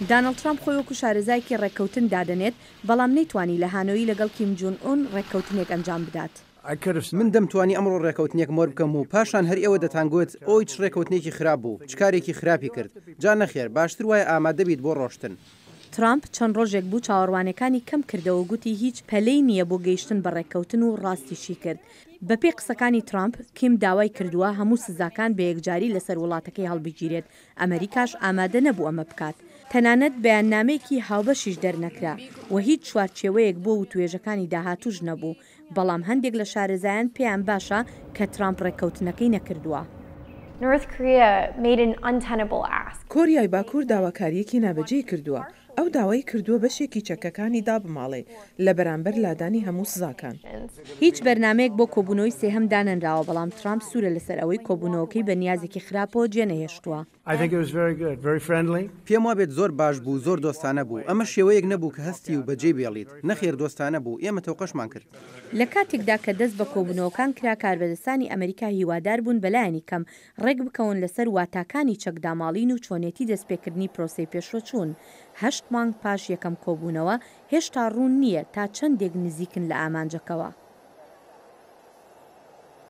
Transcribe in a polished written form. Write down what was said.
دانڵد ترامپ خۆی وەکو شارەزایەکی ڕێککەوتن دادەنێت، بەڵام نەیتوانی لە هانۆیی لەگەڵ کیم جون ئون ڕێککەوتنێک ئەنجام بدات. من دەمتوانی ئەمڕۆ ڕێکەوتنێک مۆر بکەم و پاشان هەر ئێوە دەتانگوت، ئۆی چ ڕێکەوتنێکی خراپ بوو، چ کارێکی خراپی کرد. جا نەخێر، باشتر وایە ئامادە بیت بۆ ڕۆشتن. ترامپ چەند ڕۆژێک بوو چاوەڕوانیەکانی کەم کردەوە و گوتی هیچ پەلەی نییە بۆ گەیشتن بە ڕێککەوتن و ڕاستیشی کرد. بەپێی قسەکانی ترامپ، کیم داوای کردووە هەموو سزاکان بە یەکجاری لەسەر وڵاتەکەی هەڵبگیرێت، ئەمەریکاش ئامادە نەبوو ئەمە بکات. تەنانەت بەیاننامەیەکی هاوبەشیش دەرنەکرا و هیچ چوارچێوەیەک بۆ وتوێژەکانی داهاتووش نەبوو، بەڵام هەندێک لە شارەزایان پێیان باشە کە ترامپ ڕێککەوتنەکەی نەکردووە. کۆریای باکوور داواکارییەکی نابەجێی کردووە، ئەو داوای کردووە بەشێکی چەکەکانی دابماڵێ لە بەرامبەر لادانی هەموو سزاکان. هیچ بەرنامەیەک بۆ کۆبوونەوەی سێهەم دانەنراوە، بەڵام ترامپ سوورە لەسەر ئەوەی کۆبوونەوەکەی بە نیازێکی خراپەوە جێنەهێشتووە. پێم وابێت زۆر باش بوو، زۆر دۆستانە بوو. ئەمە شێوەیەک نەبوو کە هەستی و بەجێی بێڵیت. نەخێر دۆستانە بوو، ئێمە تەوقەشمان کرد. لە کاتێکدا کە دەست بە کۆبوونەوەکان کرا، کاربەدەستانی ئەمریکا هیوادار بوون بەلایەنی کەم ڕێکبکەون لەسەر واتاکانی چەکداماڵین و چۆنێتی دەستپێکردنی پرۆسەی پێشوەچوون. هەشت مانگ پاش یەکەم کۆبوونەوە، هێشتا ڕوون نییە تا چەندێک نزیکن لە ئامانجەکەوە.